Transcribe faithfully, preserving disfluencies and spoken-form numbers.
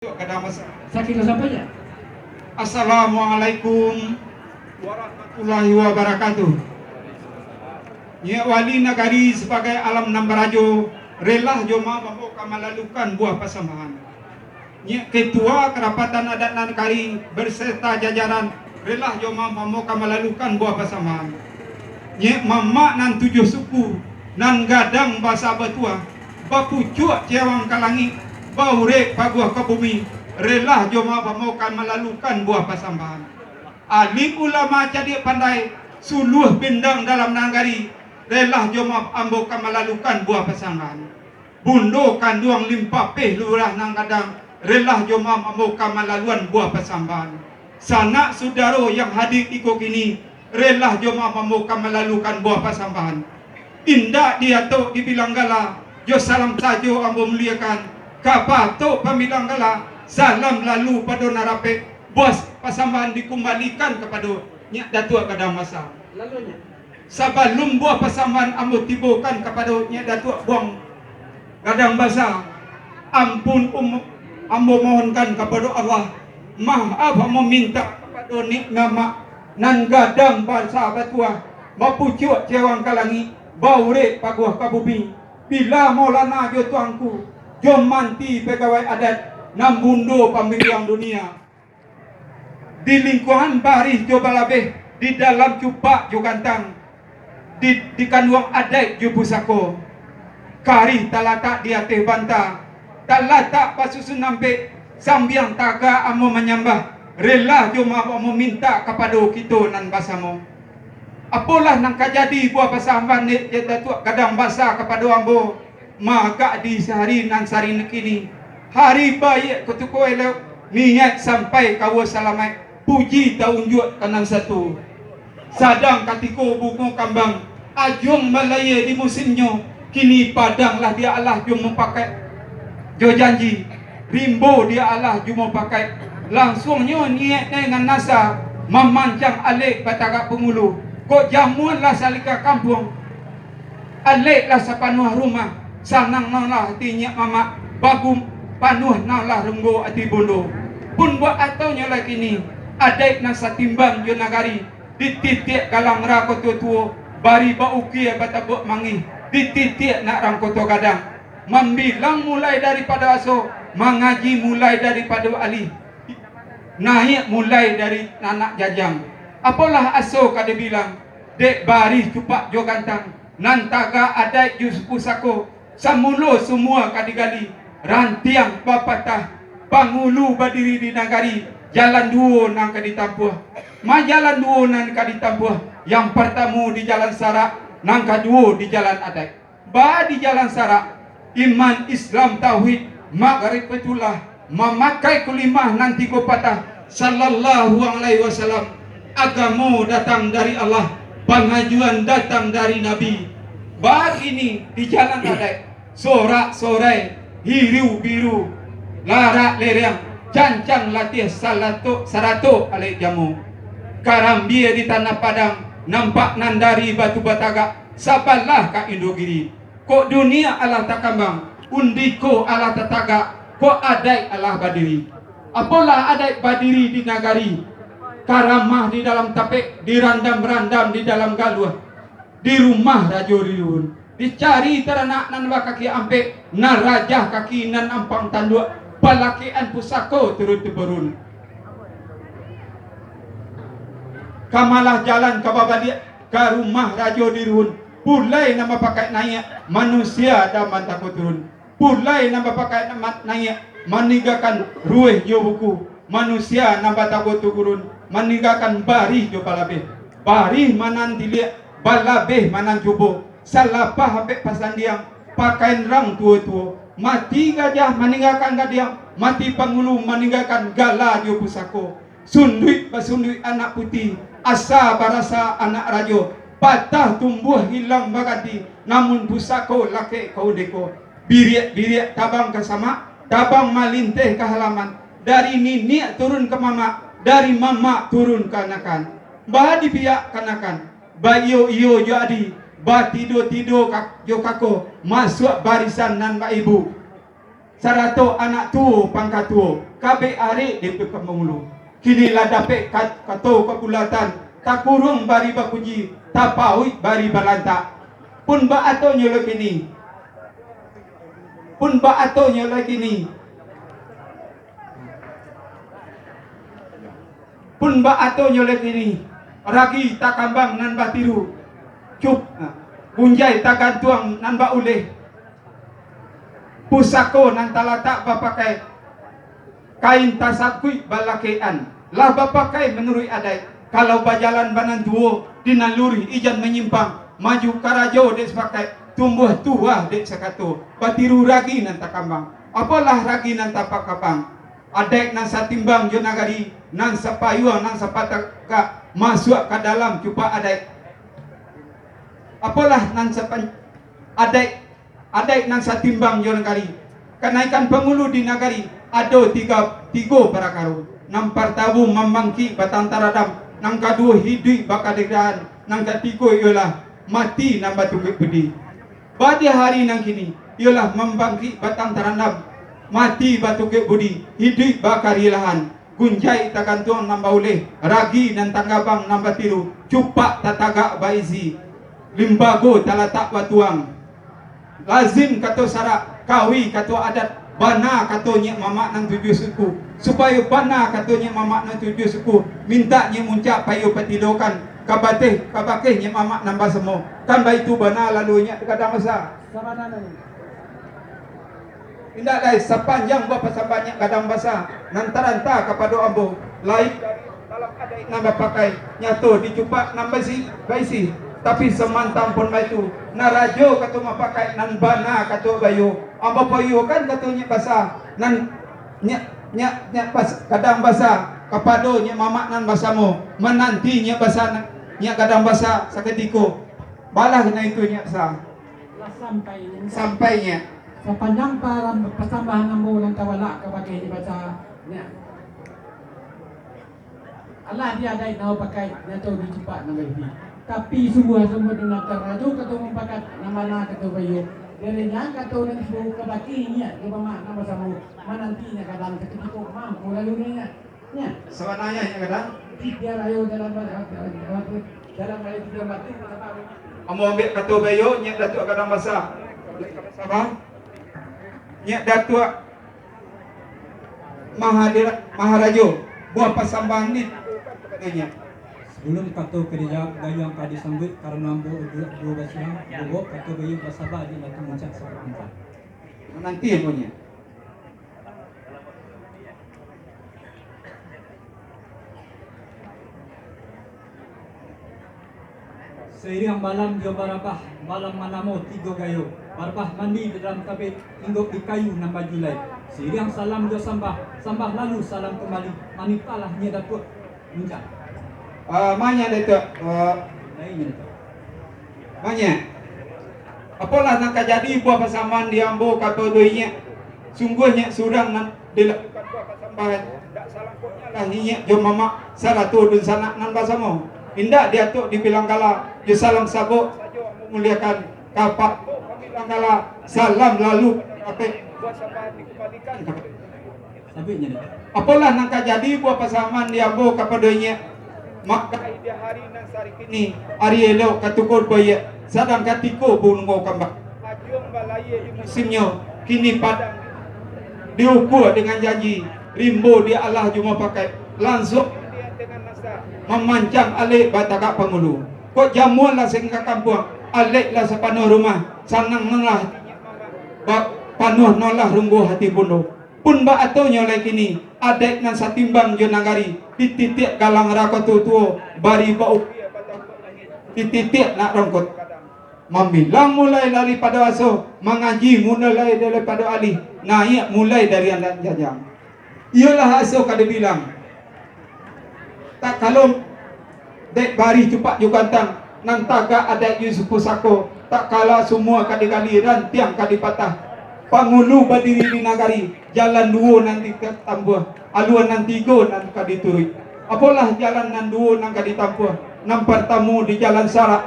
Sakik ka sampai ya? Assalamualaikum warahmatullahi wabarakatuh. Nyiak Wali Nagari sabagai alam nan barajo, relah jo maaf ambo ka malalukan buah pasambahan. Nyiak Ketua Karapatan Adat Nagari beserta jajaran, relah jo maaf ambo ka malalukan buah pasambahan. Nyiak Mamak nan tujuah suku, nan gadang basa batuah, bapucuak cewang ka langik, baurek paguah ka bumi, relah jo maaf ambo ka malalukan buah pasambahan. Alim ulama cadiak pandai, suluah bendang dalam nagari, relah jo maaf ambo ka malalukan buah pasambahan. Bundo kanduang limpapeh lurah nan gadang, relah jo maaf ambo ka malaluan buah pasambahan. Sanak sudaro yang hadir iko kini, relah jo maaf ambo ka malalukan buah pasambahan. Indak diatok dibilang gala, jo salam sajo ambo muliakan, ka patok pambilang gala, salam lalu pado nan rapek, buah pasambahan dikumbalikan kapado Nyiak Datuak Gadang Basa. Sabalun buah pasambahan ambo tibokan kapado Nyiak Datuak Buang Gadang Basa, ampun um-, ambo mohonkan kapado Allah, maaf ambo mintak kapado Nyiak Mamak nan gadang basa batuah, bapucuak cewang ka langik, baurek paguah ka bumi. Bila Maulana jo Tuanku, jo manti pegawai adat nan bundo pambilang dunia, di lingkuangan barih jo balabeh, di dalam cupak jo gantang, di, di kanduang adaik jo pusako. Karih talatak di ateh banta, talatak basusun ampek, sambiang tagak ambo manyambah, relah jo maaf ambo mintak kapado kito nan basamo. Apolah nan ka jadi buah pasambahan Nyiak Datuak Gadang Basa kapado ambo, maka di sahari nan sarinah kini, hari baiak katuko elok, niaik sampai kawa salamaik, puji taunjuak ka nan satu. Sadang katiko bungo kambang, ajuang balayia di musimnyo, kini padang lah dialah jo mupakaik jo janji, rimbo dialah jo mupakaik. Langsuangnyo niaik dengan asa, mamancang alek batagak pangulu. Kok jamuan lah salika kampuang, alek lah sapanuah rumah, sanang nalah ati Nyiak Mamak, bagum panuah nalah runggo ati bundo. Pun buah atonyo lah kini, adaik nan satimbang jo nagari, dititiak galang rako tuo-tuo, bari baukia batabuak mangih, dititiak nak rangkoto gadang. Mambilang mulai daripado aso, mangaji mulai daripado alih, naiak mulai dari anak jajang. Apolah aso ka dibilang, dek barih cupak jo gantang, nan tagak adaik jo pusako, samulo sumua ka digali, rantiang bapatah, pangulu badiri di nagari, jalan duo nan ka ditampuah. Ma jalan duo nan ka ditampuah, yang partamo di jalan sarak, nan kaduo di jalan adaik. Ba di jalan sarak, iman, Islam, tauhid, makrifatullah, mamakai kulimah nan tigo patah, sallallahu alaihi wasallam, agamo datang dari Allah, pangajuan datang dari Nabi. Ba kini di jalan adaik, sorak-sorai, hiriu-biriu, larak-lereang, cancang latiah salatok sarato alek jamu. Karambia di tanah padang, nampak nan dari batu batagak, sabalah ka Indogiri. Kok dunia alah takambang, undiko alah tatagak, kok adaik alah badiri. Apolah adaik badiri di nagari, karamah di dalam tapek, dirandam-randam di dalam galuah, di rumah rajo di luhun. Dicari taranak nan bakaki ampek, nan rajah kaki nan ampang tanduak, palakekan pusako turun-tumurun. Kamalah jalan ka babaliak, ka rumah rajo di luhun, pulai nan bapakaik naiak, manusia nan batako turun. Pulai nan bapakaik na-, naiak, maninggakan ruweh jo buku, manusia nan batako turun, maninggakan barih jo balabeh. Barih ma nan tiliak, balabeh ma nan cubo, salapah ampek pasandiang, pakain rang tuo-tuo, mati gajah maninggakan gadiang, mati pangulu maninggakan gala jo pusako. Sunduik basunduik anak puti, asa barasa anak rajo, patah tumbuah hilang baganti, namun pusako lakek ka undeko. Biriak-biriak tabang ka samak, tabang malinteh ka halaman, dari niniak turun ka mamak, dari mamak turun ka anakan. Ba di pihak kanakan, baiyo-iyo jo adi, batido-tido ka-, jo kako, masuak barisan nan baibu. sarato anak tuo pangka tuo, kabek arek di pangulu. Kini lah dapek ka-, kato kabulatan, takuruang bari bakunci, tapauik bari balantak. Pun baatonyo lai kini, pun baatonyo lai kini, pun baatonyo lai kini, ragi takambang nan batiru, cup-, bunjai tagantuang nan bauleh, pusako nan talatak bapakai, kain tasangkuik balakekan, lah bapakai manuruik adaik. Kalau bajalan banan tuo, di nan luruih ijan manyimpang, maju karajo dek sapakaik, tumbuah tuah dek sakato, batiru ragi nan takambang. Apolah ragi nan tapakabang, adaik nan satimbang jo nagari, nan sapayuang, nan sapatagak, masuak ka dalam cupak adaik. Apolah nan sapan-, adaik, adaik nan satimbang jo nagari. Kanaikan pangulu di nagari ado tiga, tigo parakaro. Nan partamo, mambangkik batang taradam, nan kaduo, hiduik bakaderian, nan katigo iyolah mati nan batungkek budi. Badi hari nan kini, iyolah mambangkik batang taradam, mati batungkek budi, hiduik bakarilahan. Gunjai tagantuang nan bauleh, ragi nan takambang nan batiru, cupak tatagak baisi, limbago talatak batuang. Lazim kato sarak, kawi kato adat, bana kato nyiak mamak nan tujuah suku. Supayo bana kato nyiak mamak nan tujuah suku, mintak nyiak muncak payo patidokan, ka bateh, ka bakeh nyiak mamak nan basamo. Kan baitu bana lalu nyiak gadang basa. Sabananyo. Indak lai, sapanjang buah pasambahan nyiak gadang basa nan taranta kapado ambo, lain dari dalam adaik nan bapakai, nyato di cupak nan baisi, baisi. Tapi samantang pun baitu, nan rajo kato mapakai, nan bana kato baiyo. Ambo paiyokan kato nyiak basa, nan nyiak, nyiak, nyiak bas-, gadang basa, kapado nyiak mamak nan basamo, mananti nyiak basa, nyiak gadang basa sakutiko. Balah nan itu nyiak basa. Lah sampai nyo. Sampai nyo. Sapanjang param-, pasambahan ambo nan tawalak ka bakeh nyiak basa, nyo. Alah di adaik nan bapakai, nyato di cupak nan baisi. Tapi sungguah-sungguah di nan rajo kato mapakai, nan bana kato baiyo. Dek nyo kato nan disuruah ka bakeh nyiak jo mamak nan basamo, mananti nyiak gadang sakutiko, mangko lalu nyo. Nyo. Sabananyo nyiak gadang. Di biar ayo dalam, dalam ayo tigo mati, ambo ambiak kato baiyo, nyiak Datuak Gadang Basa. Saba. Nyiak Datuak Mahadira-, Maharajo, buah pasambahan ni. Sabalun kato ka dijawab, gayuang ka disambuik, karano ambo duduak duo basilang, ambo kato baiyo basaba di Datuak Muncak Sabab Muncak. Mananti ambo nyiak. Sairiang balam jo barabah, balam manamo tigo gayo, barabah mandi di dalam tabek, inggok di kayu nan bajulai. Sairiang salam jo sambah, sambah lalu salam kambali, manitahlah nyiak Datuak Muncak. Ah, ma nyiak Datuak, ah, lain nyiak Datuak. Ma nyiak, apolah nan ka jadi buah pasambahan di ambo, kato doh inyiak. Sungguah nyiak surang nan dilakukan buah pasambahan, indak salangkoknyo lah inyiak jo mamak, sarato dunsanak nan basamo. Indak diatok dibilang gala, jo salam sabok sajo ambo muliakan, kapak pamilang gala, salam lalu kapek, buah sambahan dikambalikan kapek. Sabuiknyo ni. Apolah nan ka jadi buah pasambahan di ambo kapado inyiak, mako di hari nan sari kini, ari elok ka tukua baiak, sadang katiko bungo kambang. Ajuang balayia di musimnyo, kini padang diukua dengan janji, rimbo dialah jo mupakaik, lansuang mamancang alek batagak pangulu. Kok jamuan lah sahinggo kampuang, alek lah sapanuah rumah, sanang nolah ba-, panuah nolah rungguah hati bundo. Pun baatonyo lai kini, adaik nan satimbang jo nagari, dititiak galang rakoto tuo, bari bau, dititiak nak rongkot. Mambilang mulai daripado aso, mangaji mulai daripado alih, naiak mulai dari anak janjang. Iyolah aso ka dibilang, tak kalo dek bari cupak jo gantang, nan tagak adaik jo pusako, tak kala sumua ka digali, rantiang ka dipatah. Pangulu badiri di nagari, jalan duo nan ditampuah, alua nan tigo nan ka dituruik. Apolah jalan nan duo nan ka ditampuah? Nan partamo di jalan sarak,